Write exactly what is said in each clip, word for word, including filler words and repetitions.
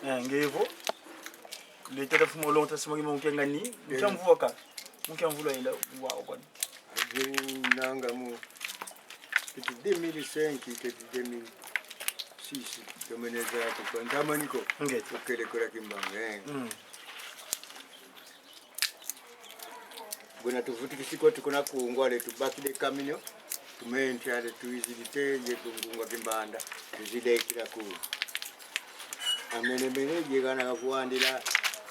Eh, nge vo. Leta ta fumo lonta sima ki mo nkenga ni. Eh. Nkia mvula ka. Nkia mvula ila wa kwa. Abu nanga mu. Keti deux mille cinq, keti deux mille six. Tomeneza ko kwa ntamani ko. Nge. Okele kola Kimbangu, eh. Mm. Buna tuvutukisi kwetu kuna Kungwa, ale tubakidi e caminho, tumentu ale tuizidi te ye ku Ngungu a Kimbanda, tuzidi kila ku. Amenemene, ye gana kavwandila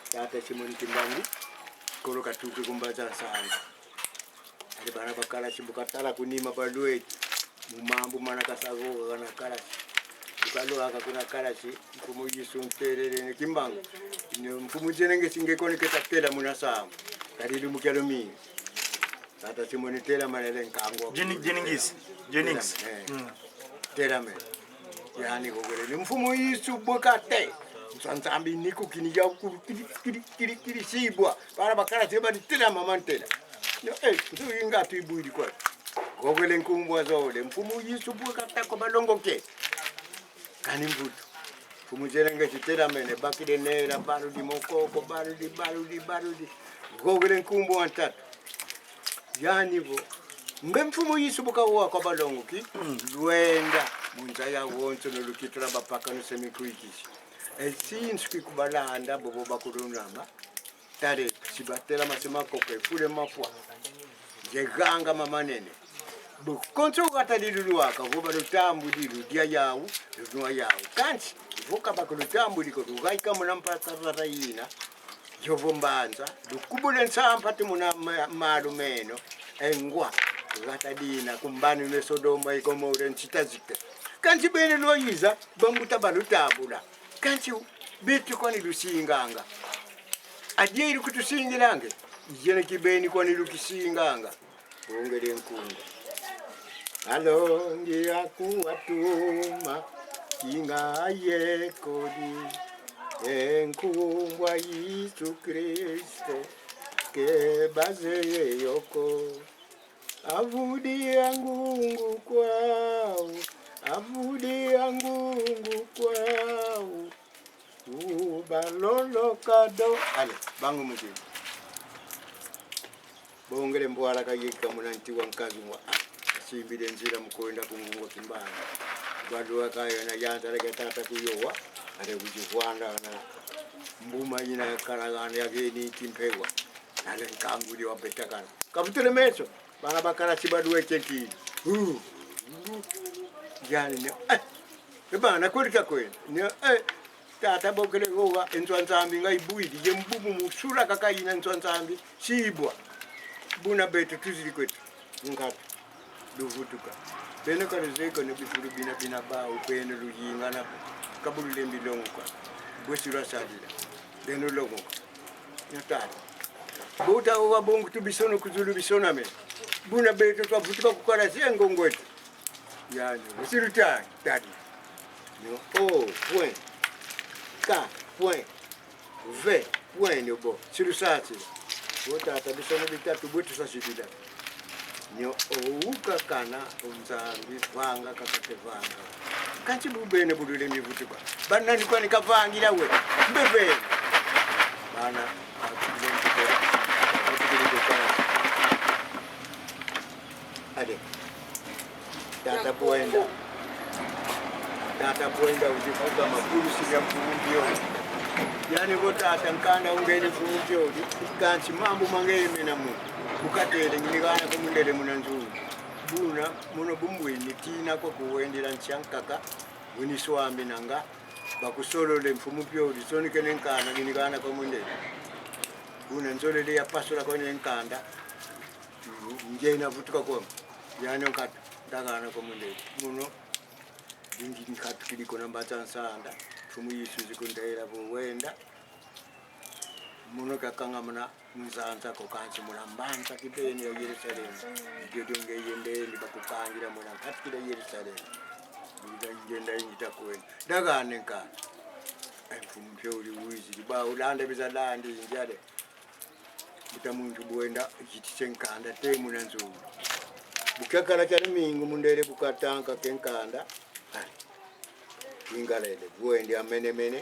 tata Simoni Kimbangu, kolo katuki ku Mbanza Nsanga. Ale bana ba kalasi bu katala ku nima balweki. Mu mambu mana kasago kana kalasi. Bu kalwaka kuna kalasi, mfumu Yesu ntelele ne Kimbangu. Ne mfumu zena nge si nge koni keta tela muna sambu. Kadi lumbu kia lumingu. Tata Simoni telamane, ale nkangu. Jeni-, Jeningis. Jeningis. Telamane, eh. Mm. Telamane. Yani gogele. Ne mfumu Yesu bwe kate. Nsa Nzambi ni ku kini ya kulu kili, kili, kili, kili sibwa. Bana ba kalasi badi telama mantela. No, eh, nzo inga tu ibwidi kwa. Gogele nkumbu a zole, mfumu Yesu bwe kata kwa balongoke. Kani mvutu. Mfumu zena nge si telamene, bakidi nela, baludi mokoko, baludi, baludi, baludi. Gogele nkumbu a ntatu. Yani vo. Mbe mfumu Yesu bu kawa kwa balongoki. Mm. Lwenda. Mu nza yawonso no lukitula bapakano se mikwikisi. E sinsuki kubalanda, bobo bakulunama. Tale, si batela masema koke, fule mafwa. Ye ganga mamanene. Bu konso gata dilulwaka, vo balutambudi ludia yau, lunwa yau. Kansi, vo ka bakulutambudi ko, lugaika muna mpata vata yina. Yovo mbanza, lukubule nsampatu muna ma-, malu meno. E ngwa, gata dina, kumbani ne Sodoma, e Gomora, nsi ta zike. Kansi beno lwayiza, bambuta balutambula. Kansi beto kwani lusinganga. Adieri kutusingilange. Yena kibeni kwani lukisinganga. Ongele nkunga. Alongi aku atuma. Kinga ye kodi. E nkumbu a Yesu Kristo. Ke baze ye yoko. Avudi a ngungu kwau, avudi a ngungu kwau, ubaloloka do. Ale, bangu mukini. Bongele mbwala kayika muna nti wa nkazu wa, ah, asimbidi nzila mu kwenda ku Ngungu a Kimbanda. Balwaka yena yantaleke tata kuyowa, ale kuzivwanda na mbuma yina kalagana ya geni kimpewa. Ale nkangu di wa betakana. Kavutule meso. Bana ba kalasi balweke ki. Uh. Yani ne, eh. E bana kweli ka kweli. Ne, eh. Tata bokele wowa, e nzo a Nzambi nga ibwidi, ye mbubu mu sula kaka yina nzo a Nzambi, sibwa. Buna beto tuzidi kweto. Nkatu. Luvutuka. Beno ka luzeye ko ne bifulu bina bina bau, beno luyingana ko. Ka bu lulembi longoka. Bwe si lwasadila. Beno longoka. Nyo tata. Buta wa bungu tu bisono ku zulu bisoname. Buna beto twavutuka ku kalasi ye ngongo eto. Yani, bu si luta-, tadi. Nyo O, point. K, point. V, point, nyo bo. Si lusasila. Bo tata, bisono bitatu, bwe tusasidila. Nyo O, ukakana, o Nzambi, vanga, kakate vanga. Kansi bu bene bu lulembi vutuka. Banani kwani kavangila we? Mbe bene. Bana, ale. Tata Bwenda. Tata Bwenda uzifuka makulu sina mfumu Mpioli. Yani vo tata nkanda ungeni mfumu Mpioli, kansi mambu mangeye mena mu. Bu katele, ngini gana ko mundele muna nzungu. Buna, muno bumbwini tina kwa kuwendila nsi a nkaka, wini swami nanga, bakusolole mfumu Mpioli, sonikene nkanda, ngini gana ko mundele. Buna nzolele ya pasula ko ne nkanda. Mhm. Ngiena vutuka kwa. Yani nkatu, ndagana kwa mundele. Muno, dingi nkatu kidi kuna Mbanza Nsanda. Mfumu Yesu zikundela vo wenda. Muno kakanga muna nzanza ko kansi muna mbanza kibeni ya Yerusalemu. Diodio nge yende ni bakukangila muna nkatu kidi ya Yerusalemu. Buda ngenda ingita kwenda. Ndagana nkatu. E mfumu Mpioli wizidi. Ba ulanda biza landi injale. Buta muntu bwenda, yitise nkanda te muna nzungu. Bu kiakala kia lumingu mundele kukatanka ke nkanda. Ah. Ingalele, bwendi amenemene.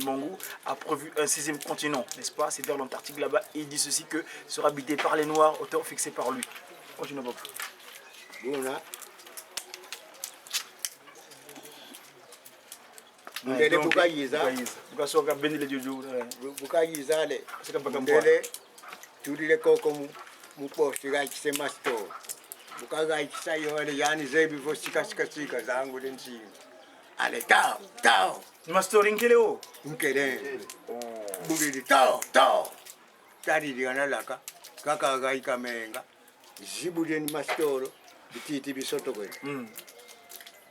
Kimbangu a prévu un sixième continent, n'est-ce pas? C'est vers l'Antarctique là-bas. Et il dit ceci que sera habité par les Noirs, autant fixé par lui. Continue, Bob. Buna Ouais, ndele donc, bu kayiza, bu kayiza. Bu kasoka bendele jojo. bu kayiza le. C'est comme Ndele tudile koko mu, mu poste, gaikise masitolo. Bu kagaikisa yo ale, yani zebi vo sika sika sika zangudi nsinga. Ale tao, tao. Masitolo nkele o. Nkele. Bulidi tao, tao. Tadidi analaka. Kaka gaika menga. Zibudidi masitolo. Bititi bisotokele. Mm.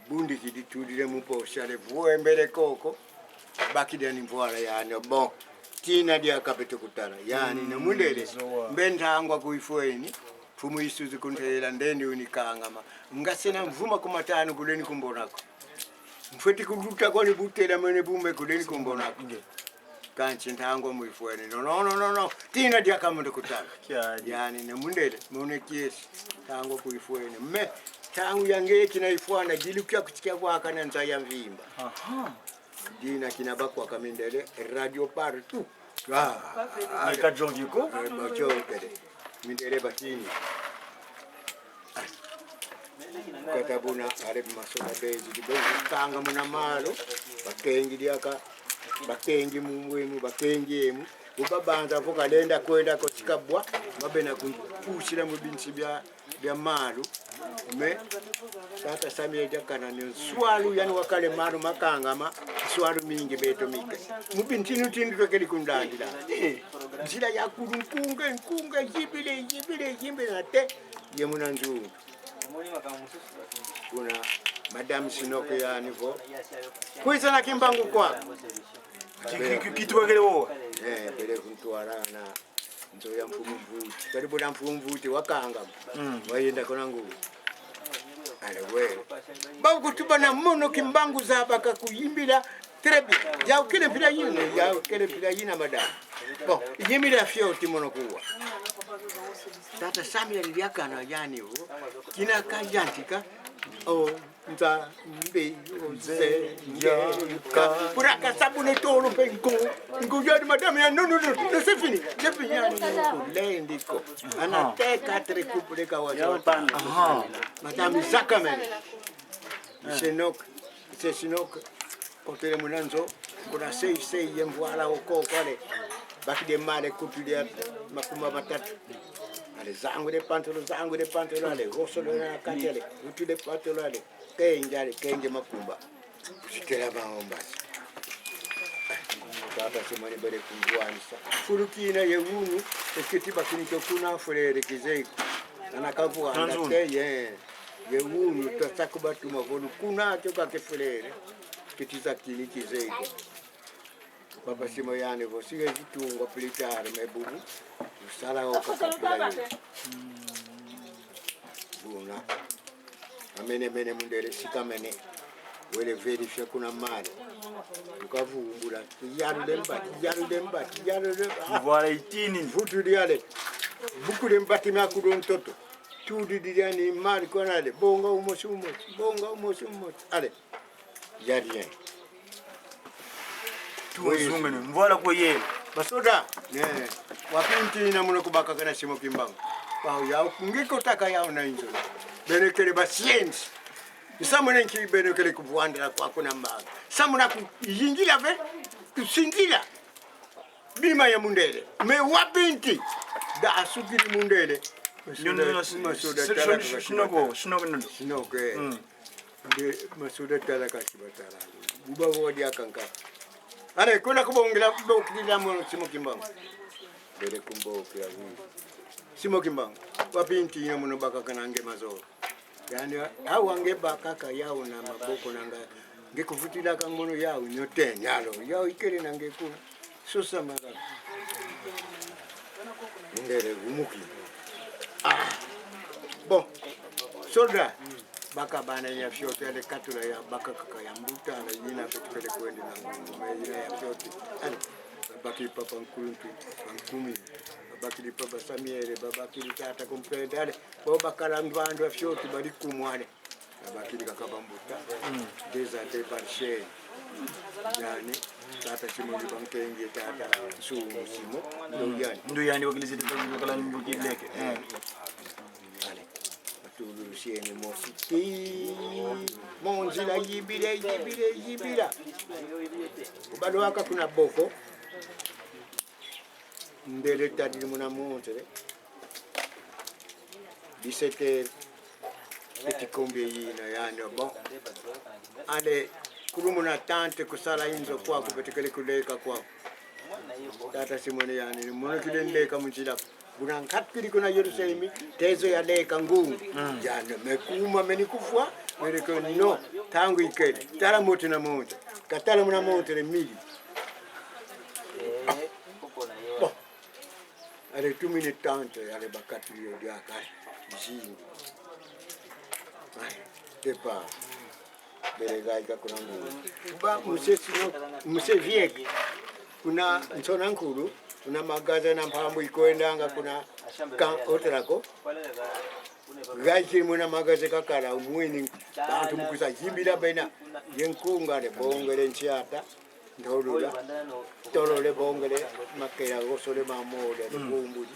Bundikidi tudile mu poste ale, vwembele koko. Bakidi yani mvwala yani. Bon. Tina diaka beto kutala. Yani na mundele. Zowa. Mbe ntangwa kuifweni. Mfumu isuzi kuntela ndendi unikangama. Ngasena mvu makumi matanu kuleni kumbonako. Mfweti kuluta kwani butela mene bumbe kuleni kumbonako. Nge. Kansi ntangwa muifweni. No, no, no, no, no. Tina diaka muntu kutala. Kiadi. Yani na mundele. Mone kiesi. Ntangwa kuifweni. Me. Ntangu ya nge kina ifwana, dilu kia kuti kia kwaka na nza ya mvimba. Aha. Dina kina bakwaka mindele radio partout. Ah, ah, Kajongi ko? Eh, bajonkele. Mindele batini. Kata buna, ale masoda bezi, di bezi kanga muna malu, bakengi diaka, bakengi mu mbwemu, bakengi emu. Uba banza vo kalenda kwenda ko tikabwa, mabena kumpusila mu binsi bia bia malu. Mais tata Samuel diakana ni nswalu, yani wakala malu makangama, nswalu mingi beto mike. Mu bintinu tinu twakele kundandila. Eh, nzila ya kulu nkunga, nkunga, yibile, yibile, yibile na te, ye muna nzungu. Kuna Madame Sinoke yani vo: Kwiza na Kimbangu kwa. Ki-, ki-, ki-, kitubakele wo. Eh, bele kuntwala na nzo ya Mfumu Mvuti. Kadi buna Mfumu Mvuti wakanga. Mm. Wayenda kuna ngulu. Ale we. Ba kutuba na mono Kimbangu zaba ka kuyimbila. Très bien. Ya ukele mpila yina, ya ukele mpila yina, madame. Bon, yimbila fioti mono kuwa. Tata Samuel diakana yani wo. Kina kayantika. Oh. Nzambi ozengeka. Kuraka sabu ne tolo mpe nko. Nko yadi madame ya: non, non, non, non, c'est fini. C'est fini. Kulendi ko. Ana te quatre couples ka wa. Aha. Madame Zakamene. Sinoke. C'est Sinoke. Kotele muna nzo. Kuna sei sei ye mvwala oko kwale. Bakidi mali kutu dia makumi matatu. Ale zangwidi pantalon, zangwidi pantalon, ale gosolo na kati ale. Utudi pantalon ale. Kengi ale, kengi makumba. Kusikela maomba. Tata Simoni bele kumbwanisa. Fulu kina ye wunu, ekiti bakini ko kuna fwelele kizeye ko. Ana kavu anda te ye. Ye wunu, tata kubatuma vo lukuna kio ka kefwelele. Kiti za kini kizeye ko. Papa Simon yani vo: si nge zitungwa plus tard, mais bubu usala wo kaka pula yo. Buna. Amene mene mundele sikamene. Wele vérifier kuna mali. Ukavumbula. Yalule mbati, yalule mbati, yalule. Ah. Voilà, itini. Vutu diale. Bukule mbati mia kudo ntoto. Tudi diani mali konale. Bonga umosi umosi. Bonga umosi umosi. Allez. Y a rien. Tuzungene, mvwala ko yele. Basoda, ne, wa pinti ina muno kubakaka na Simon Kimbangu. Wa ya, nge kotaka yau na inzo. Beno kele ba sienzi. Samu na nki beno kele kuvwandila kwa kuna mbaga? Samu na kuyingila ve, kusingila bima ya mundele. Mais wa pinti, da asukidi mundele. Nyono, nyono, masoda, masoda tala sino-, sino-, sino-, sino-, sino-, sino-, sino-, sino-, sino-, sino-, sino-, sino-, Nde masoda tala kasi batala. Buba wadi akankaka. Allez, kuna kubongela, bokila mo Simon Kimbangu. Bele kumbokela wi. Simon Kimbangu. Wa pinti ina muno bakaka na nge mazolo. Yani, awa nge bakaka yau na maboko na nga. Nge kuvutilaka mono yau nyote nyalo. Yau ikele na nge kuna. Sosa maka. Mundele gumuki. Ah. Bon. Soldat. Baka bana ya fioti ale katula ya baka kaka ya mbuta na yina betu kele kwenda na ngoma yina ya fioti. Allez. Babakidi papa nkuluntu, bankumi. Babakidi papa Samuel, babakidi tata Kumpenda. Allez. Bo bakala mbandu ya fioti badi kumwale. Babakidi kaka bambuta. Mm. Déjà débarché. Yani, tata Simon Bankenge, tata Nsumu Simon. Ndo yani. Ndo yani wakilisi tata wakala mbuti leke. Eh. Allez. Batulu sieni mosi. Ti. Mu nzila yibila, yibila, yibila. Ubalwaka kuna boko. Ndele tadidi muna montre. Dix-sept heures. Petit combien yina yandi, bon. Allez, kulumuna tente kusala inzo kwaku, betu kele kuleka kwaku. Tata Simoni yani, mono kele leka mu nzila. Buna nkatu kidi kuna Yerusalemi, tezo ya leka ngungu. Mm. Yani, me kuma meni kufwa, me leke no, ntangu ikele. Tala moto na montre. Katala muna montre midi. Bon. Allez, tumini tente, allez, bakatuli yo diaka, allez, zingi. Allez, départ. Bele gaika kuna ngulu. Ba, monsieur Sino, monsieur Viek, kuna Nsona Nkulu, kuna magasin na mpambu ikwendanga kuna Camp Otrako. Gaiki muna magaze kakala, umwini, bantu mu kwiza yimbila bena. Ye nkunga ale bongele nsiata, ntolula, tolole bongele, makela gosole mamole, kumbudi.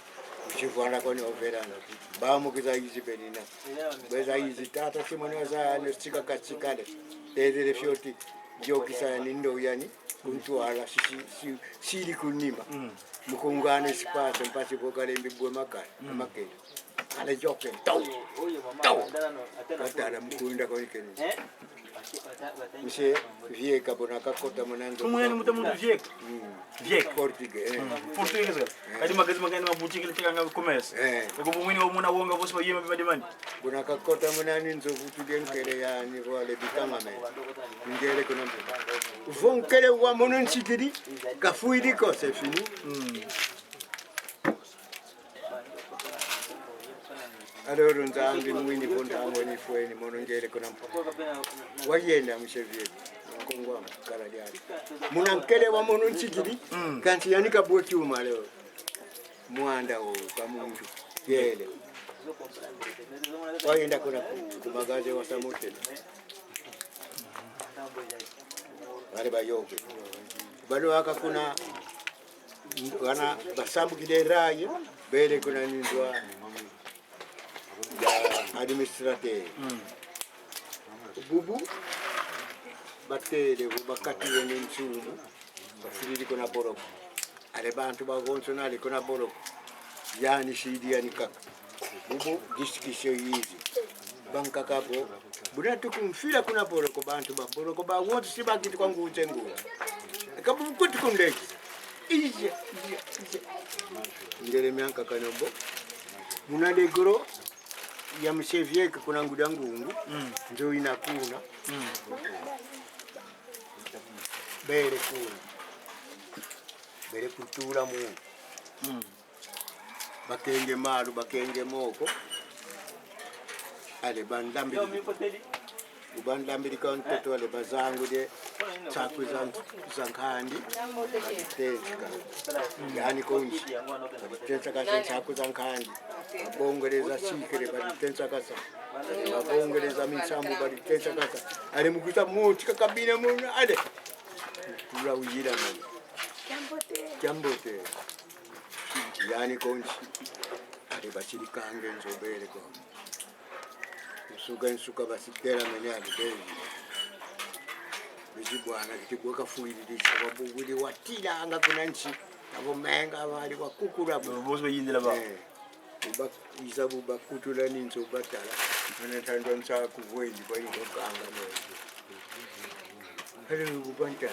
Chivwala kwa ni ovelana. Ba mu kwiza yizi benina. Beza yizi tata Simoni waza ano sika kasikale. Tezele fioti. Yokisa yani ndo yani. Kuntwala si, si, si, sidi kunima. Mu kungana espace, mpasi vo kalembi bwe makala, makela. Ale yoke, tau, tau. Katala mu kwenda kwa ikeni. Monsieur Vieka bona kakota muna nzo. Kumwene muta muntu Vieka. Mm. Vieka. Portugais, eh. Portugais. Kadi magazi magani ma boutique le tikanga commerce. Eh. Ko bumwini wa muna wonga vosi ba yema bima dimani. Bona kakota muna ni nzo vutu dia nkele yani vo ale bikanga me. Ngele kuna mpe. Vo nkele wa mono nsikidi, kafwidi ko, c'est fini. Mm. Alors, Nzambi mwini vo ntangu ni fweni, mono ngele kuna mpe. Wayenda, monsieur Vieux. Kongo wa kala diari. Muna nkele wa mono nsikidi, kansi yani kabwe kiuma leo. Mwanda o, kamuntu. Yele. Wayenda kuna ku, ku magaze wa Samuel. Bale bayoke. Bale waka kuna, wana basambukide raye, bele kuna ni nzo ya administrateur. Mm. Bubu, batele, bu bakati wene nsumu, bafididi kuna boloko. Ale bantu bawonso nale kuna boloko. Yani sidi yani kaka. Bubu discussion yizi. Bankaka bo. Buna tukumfila kuna boloko, bantu ba boloko bawonso si bakiti kwa ngunze ngunze. Eka bubu kutu kundeki. Iye, iye, iye. Ngele miankaka nombo. Muna le goro ya monsieur Vieux ke kuna Ngudi a Ngungu. Mm. Nzo ina kuna. Mm. Bele kuna. Bele kutula mu. Mm. Bakenge malu, bakenge moko. Ale bandambili. Ubandambili kwa ntoto ale bazangu de nsaku za, za nkandi. Baditenska. Yani konji. Baditenska se nsaku za nkandi. Babongeleza sikele, baditenska sa. Babongeleza minsambu, baditenska sa. Ale mu kwiza montika kabina muna, ale. Kula uyila muna. Kiambote. Yani konji. Ale basidi kange nzo bele ko. Nsuka, nsuka basitela mene ali bezi. Bezi bwana kiti bwe kafwidi disa, wabugudi watilanga kuna nsi. Abo menga bali wakukula bo. Bosi bayindila ba. Eh. Uba, iza bu bakutula ni nzo batala. Ana tandwa nsaku vwendi kwa ingo kanga mo. Kale ubanta.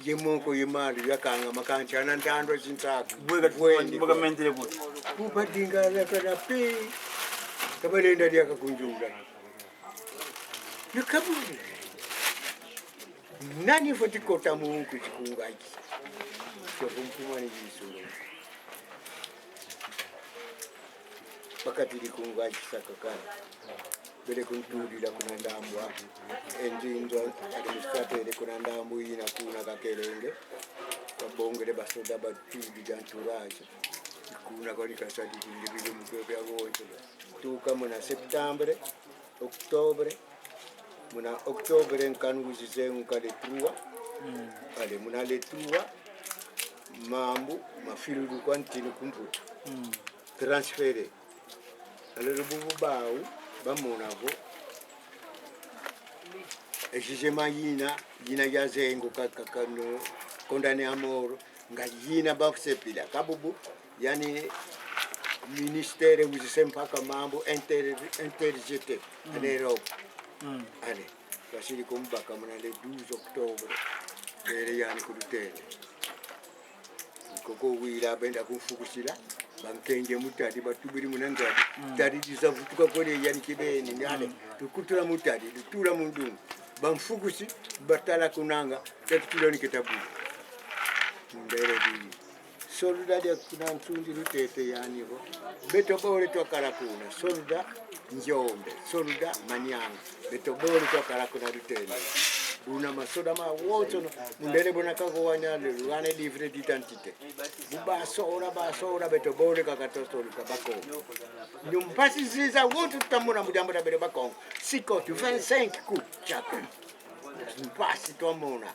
Ye moko ye malu yakanga makansi ana ntandwa zinsaku. Bwe ka vwendi mboka kwa mentele ko. Kuba dinga la kana pe. Kabalenda dia kakunjula. Ni kabu. Nani fweti kota mu nkuti kungaji? Kio kumfuma ni Yesu. Bakatidi kungaji sakakana. Bele kuntudila kuna ndambu a. Enzinzo administrateur kuna ndambu yina kuna Kakelenge. Babongele basoda batudi d'entourage. Kuna kwani kasadi kindi bilu mukwe bya wonso. Tuka muna septembre, octobre. Muna octobre nkanu kuzizengu ka le trois. Mm. Ale muna le trois. Mambu, mafilulu kwa ntinu ku Mputu. Mm. Transféré. Alors, bubu bau, bamona vo. E jugement yina, yina yazengu ka, ka, ka, no, condamné à mort, nga yina bakusepila. Ka bubu, yani ministère wizise mpaka mambu inter-, interjeté, mm, en Europe. Mm. Allez, basidi kumbaka muna le douze octobre. Bele yani ku lutele. Koko wila benda kumfukusila, bankenge mu tadi, batubidi muna nzadi. Mm. Tadi diza vutuka kole yani kibeni, nale, mm, tukutula mu tadi, tutula mu ndungu. Bamfukusi, batala kunanga, tatutula ni ketabu. Mbele di. Soldat dia kuna Nsundi lutete yani vo. Beto bole twakala kuna. Soldat Njombe, soldat Manianga. Beto bole twakala kuna lutete. Buna masoda mawonsono, mundele buna kakuwanya le, lugana livre d'identité. Bu basola, basola, beto bole kaka tosoluka Bakongo. Ni mpasi ziza wonso twamona mu diambu dia bele Bakongo. Sikoyo, vingt-cinq coups, tchaka. Mpasi twamona.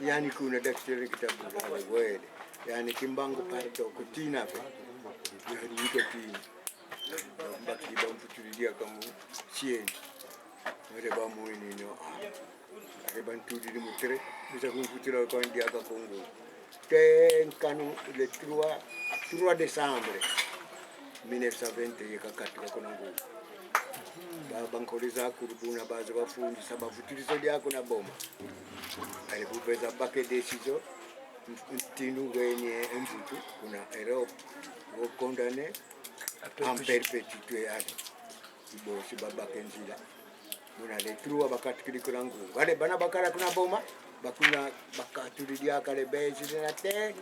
Yandi kuna daktari Kitabula, wele. Yandi: Kimbangu, pardon, kutina ve. Yandi wika tina. Mbakidi bamvutudi diaka mu sieni. Wele bamweni no, ah. Wele bantudidi mu train, biza kumvutula kwandi diaka Kongo. Te nkanu le trois, trois décembre mille neuf cent vingt et un, kakatuka kuna Ngungu. Ba, bankole za kulu buna baza bafundisa, bavutudi zo diaka kuna Boma. Allez, bu beza baka décision, ntinu wenye mvutu kuna Europe, vo condamné en perpétuité, allez. Ibo si babaka nzila. Muna le trois bakatukidi kuna Ngungu. Allez, bana bakala kuna Boma, bakuna bakatudi diaka le bezi na te.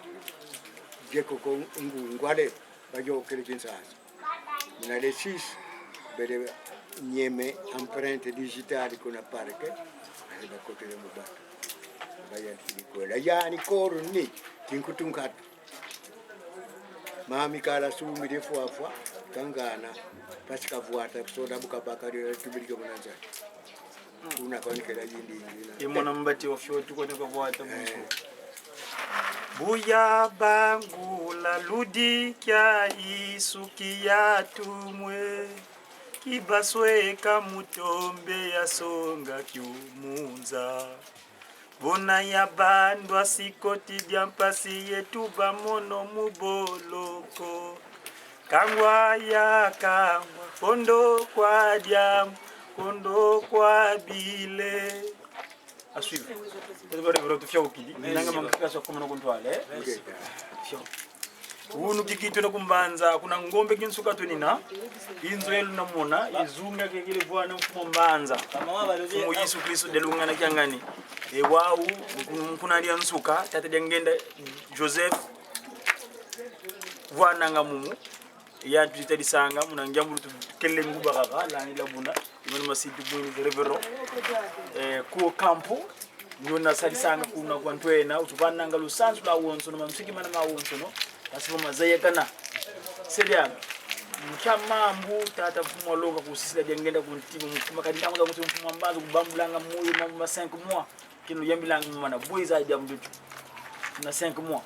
Jeko ko Ngungu, allez, bayokele Kinshasa. Muna le six, bele nyeme empreinte digitale kuna parquet, allez, bakotele mu bato. Bayantikidi kwela. Yandi koro ni, kinkutu nkatu. Mami kala sumbidi fwafwa, kangana, mpasi kavwata, soda bu kabaka dio tubidi ke muna nza. Una kwanikela yindi yindi na. Ye mwana mbati wa fioti kwani kavwata mu nsuka. Bu yabangula ludi kia isuki ya tumwe, kibasweka mu tombe yasonga kiumunza. Buna yabandwa sikoti dia mpasi yetu bamono mu boloko. Kangwa ya kangwa, kondo kwa diambu, kondo kwa bile. À suivre. Tete bari bro, tufiaukidi. Merci. Nanga mangaka so komona kontwale, eh? Merci. Fiau. Unu kiki twena ku mbanza, kuna ngombe kinsuka twenina, inzo elu na mona, izunga kekele vwana mfumu mbanza. Mfumu Yesu Kristo de lungana kiangani. E wau, mkun-, mkuna dia nsuka, tata dia ngenda Joseph, vwananga mumu, ya tutadisanga, muna ngiambulu tu kele nguba kaka, lani la buna, imani masiti buni, révérend, eh, ku Campo, ndiona sadisanga kuna kwa ntwena, utuvananga lusansu lwawonsono, mamsiki mana mawonsono, kasi vo mazayakana. Sedia, nkia mambu, tata mfumu wa longa kusisila dia ngenda ku ntima, mfumu kadi ntangu za kuti mfumu wa mbanza, kubambulanga moyo, mambu ma cinq mois, kinu yambilanga mwana, bweza dia mbutu. Na cinq mois.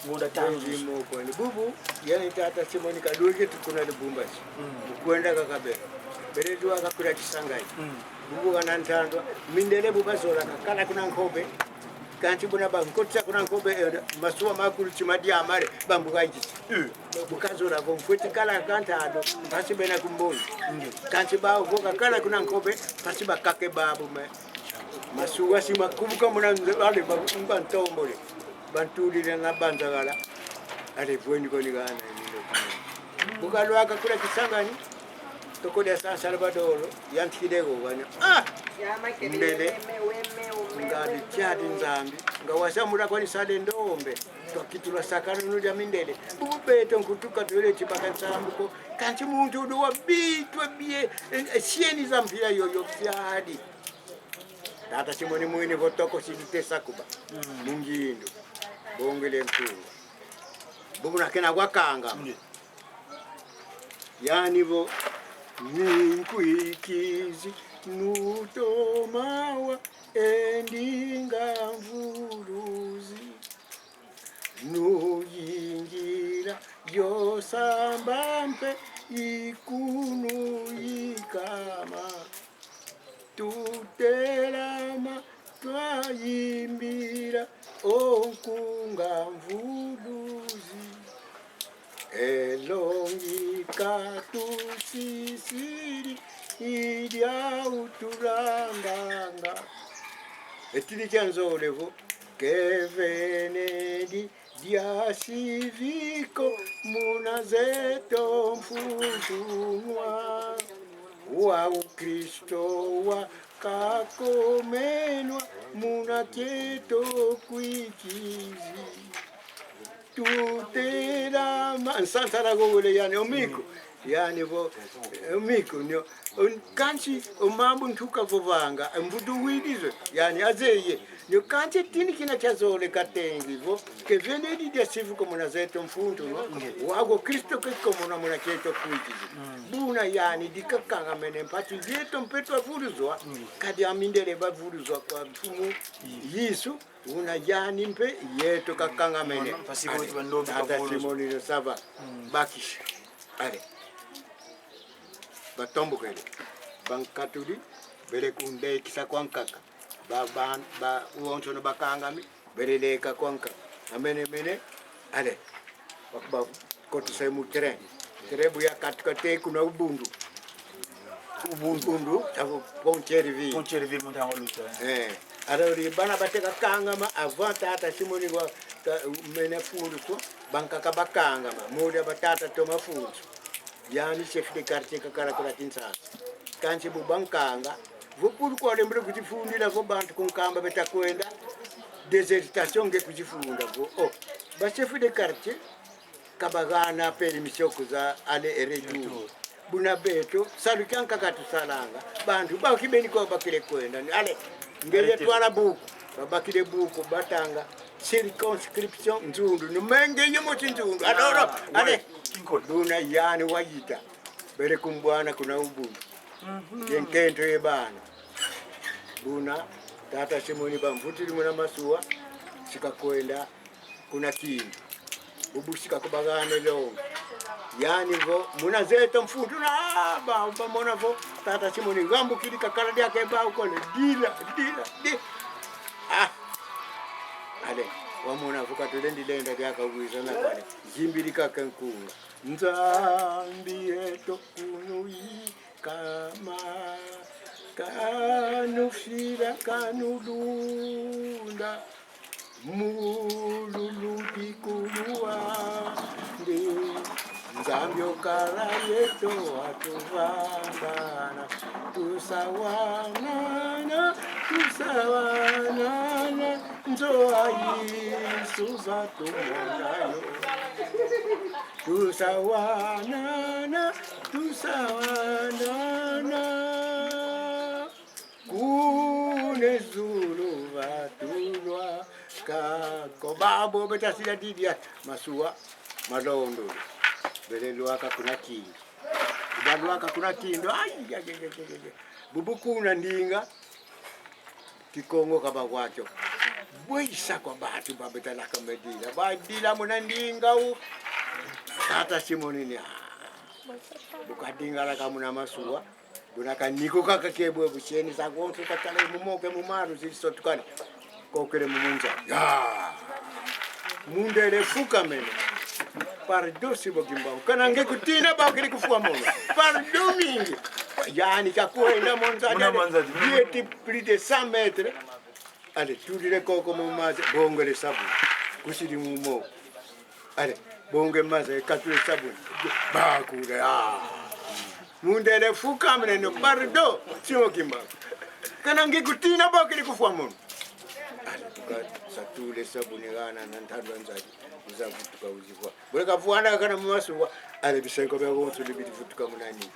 Ngonda tanu. Bongi mo kwani. Bubu, yani tata Simoni kalweke tukuna Lubumbashi. Mm. Kwenda kakabela. Bele dua kakula Kisangani. Mm. Bubu kana ntandwa, mindele bu bazola kakala kuna Nkobe. Kansi buna bankotisa kuna Nkobe, eh, masuwa makulu tima dia mare, bambuka njisi. Eh. Bu kazola vo mfweti kala kantado, mpasi bena ku mbongi. Mm. Kansi bawu vo kakala kuna Nkobe, mpasi bakake babu me. Masuwa si makubuka muna nze-, allez, ba, bantombole. Bantudile na banzagala. Allez, vweni koni gana, emindo. Bu kalwaka kula Kisangani, toko dia San Salvador, yantikide go bana. Ah! Ndele. Ngadi tiadi Nzambi. Nga wasa mula kwani sale ndombe. Twakitula sakanunu dia mindele. Bubu beto nkutuka twele tibaka nsambu ko. Kansi muntu udu wa bitwe bie, eh, eh, sieni za mpila yoyo fiadi. Tata Simoni mwini vo toko sidi tesa kuba. Mm. Mu ngindu. Bongele nkunga. Bubu na kena wakanga. Mm. Yani vo, ni nkwikizi, nutoma wa endinga mvuluzi. Nuyingila yo samba mpe ikunu ikama. Tutelama twayimbila o nkunga mvuluzi. Elongi katusisidi idia utulandanga. Etidi kia nzole vo, kevenedi dia siviko muna zeto mfutunwa. Wa ukristo wa kakomenwa muna kieto kwikizi. Tutelama, nsansala gogole yani, o miko. Yani vo, eh, miko, nio, un-, kansi o mambu ntuka vovanga, mvutu widi zo, yani azeye. Nio kansi tini kina kia zole katengi vo, ke vene di dia sivu ko muna zeto mfuntu, no? Wago Kristo ke ko muna muna kieto kwiti zo. Buna yani dikakangamene mpasi zeto mpe twavuluzwa, kadi amindele bavuluzwa kwa mfumu Yesu, una yani mpe yeto kakangamene. Mwana, mpasi bo ti bandombe Tata bavuluzwa. Simoni no sava, bakisi. Allez. Batombokele. Bankatudi, bele kundekisa kwa nkaka. Ba, ba, ba, wonso no bakangami, bele leka kwa nkaka. Amene, mene. Allez. Ba, ba, kotisa mu train. Train bu yakatuka te kuna Ubundu. Ubundu. Ubundu, tavo Pontier Ville. Pontier Ville, mu ntangu luta. Eh. Alors, bana bateka kangama, avant tata Simoni wa, ta, mene fundu ko, bankaka bakangama. Moja batata toma fundu. Yani chef de quartier kakala kula Kinshasa. Kansi bu bankanga, vo pourquoi lembele kuzifundila vo bantu ku Nkamba beta kwenda, désertation nge kuzifunda vo. Oh, ba chef de quartier, ka bagana permission kuza aller et retour. Retour. Buna beto, salu kia nkaka tusalanga, bantu ba kibeni kwa bakile kwenda. Allez, ngeye twala buku, babakile buku, batanga, circonscription Nzundu, numenge ye moti Nzundu. Alors, ah, allez, ouais. Kinkole. Buna yani wayita. Bele kumbwana kuna Ubundu. Mhm. Ye nkento ye bana. Buna, tata Simoni bamvutidi muna masuwa, sika kwenda kuna Kindu. Bubu sika kubagane lo. Yani vo, muna zeto mfuntu na, ah, ba, bamona vo, tata Simoni gambukidi kakala diaka e ba ukole, dila, dila, di. Ah. Allez, wamona vo ka tulendi lenda diaka wiza na kwale. Zimbidi kaka nkunga. Nzambi yeto kunu ikama, kanufila, kanulunda, mu luludi kuluandi. Nzambi okala yeto atuvambana, tusawanana, tusawanana, nzo a Yesu va tumona yo. Tusawanana, tusawanana. Kuna zulu vatulwaka ko. Babo beta sila didia masuwa malondo. Bele lwaka kuna Kindu. Balwaka kuna Kindu. Ai, ai, ai, ai, ai, ai. Bubu kuna ndinga. Kikongo ka bakwa kio. Bwisa kwa bantu ba betalaka medila. Badila muna ndinga u. Tata Simoni ni, ah. Bu kadingalaka muna masuwa. Buna kaniku kaka ke bwe busieni sa konso katala mu moko mu maru zi sotukana. Kokele mu munza. Ya. Mundele fukamene. Pardon, Simon Kimbangu. Kana nge kutina ba kili kufwa mono. Pardon mingi. Yani kakwenda mu nza. Muna dele. Mu nza di. Yeti plus de cent mètres. Allez, tudile koko mu mazi, bongele sabuni. Kusidi mu moko. Allez, bonge mazi, katule sabuni. Bakule, ah. Mundele fukamene no, pardon, Simon Kimbangu. Kana nge kutina ba kili kufwa mono. Allez, tuka satule sabuni gana na ntandu a nzadi. Uza vutuka uzivwa. Bwe kavwana kana mu masuwa, allez, bisenko bia bonso bidi vutuka muna nini.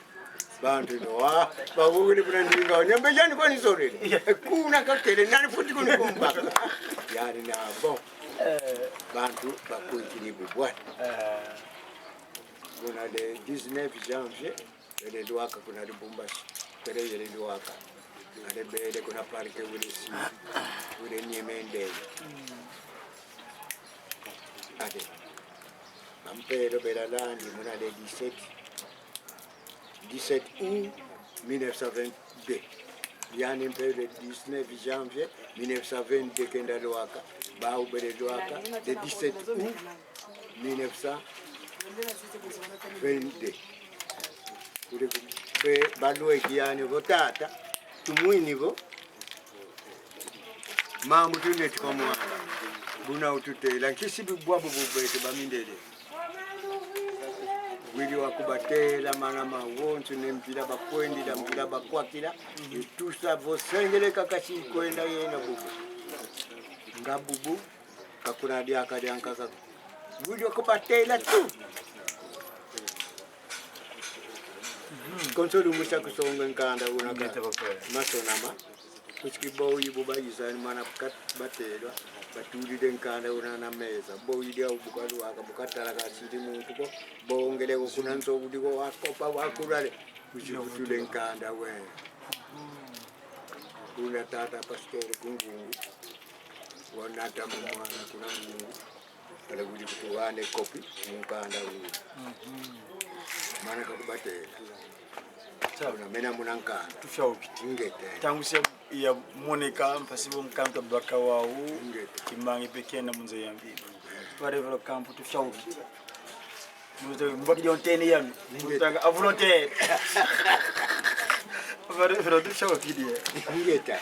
Bantu no, ah, bavukidi kuna ndinga, nyambe yani kwa nizolele. Eh, kuna kakele, nani futi kuni kumbaka. Yani na bon. Eh. Bantu bakwikidi bubwa. Eh. Kuna le dix-neuf janvier, bele lwaka kuna Lubumbashi. Kele yele lwaka. Allez bele kuna parc Wile si, Wile Niemendele. Allez. Bampelo bela landi muna le dix-sept, dix-sept août mille neuf cent vingt-deux. Yani mpe le dix-neuf janvier mille neuf cent vingt-deux kenda lwaka, bau bele lwaka le dix-sept août mille neuf cent vingt-deux. Kudi be balweki yani vo tata, tumwini vo, mambu tuneti kwa mwana. Buna ututela, nkisi bibwabu bubete bamindele. Widi wa kubatela mana mawonso ne mpila bakwendila, mpila bakwakila. Itusa vo sengele kaka si kwenda yena bubu. Nga bubu, kakuna diaka diankaka. Widi wa kubatela tu. Konso lumbu sia kusonga nkanda una ka. Ngeta, papa. Masonama. Kusi ki boyi bu bayizani mana kat batela. Batudidi nkanda una na meza. Boyi dia bu kaluaka, bu katala kasidi muntu ko. Bongele ko kuna nzo bu di ko wakopa wakulale. Kusi kutula nkanda we. Kuna tata pastor ku Ngungu. Wanata mu mwana kuna Ngungu. Kala kudi kutuhane kopi mu nkanda una. Mana kakubatela. Sawa. Una mena muna nkanda. Tufiaukidi. Ingeta. Ntangu sia yamoneka, mpasi vo nkanda baka wau. Ingeta. Kimbangi mpe kenda mu nza ya mvimba. Pare velo kampu tufiaukidi. Muntu mbakidi antenne yami. Muntu tanga à volonté. Pare velo tufiaukidi. Ingeta.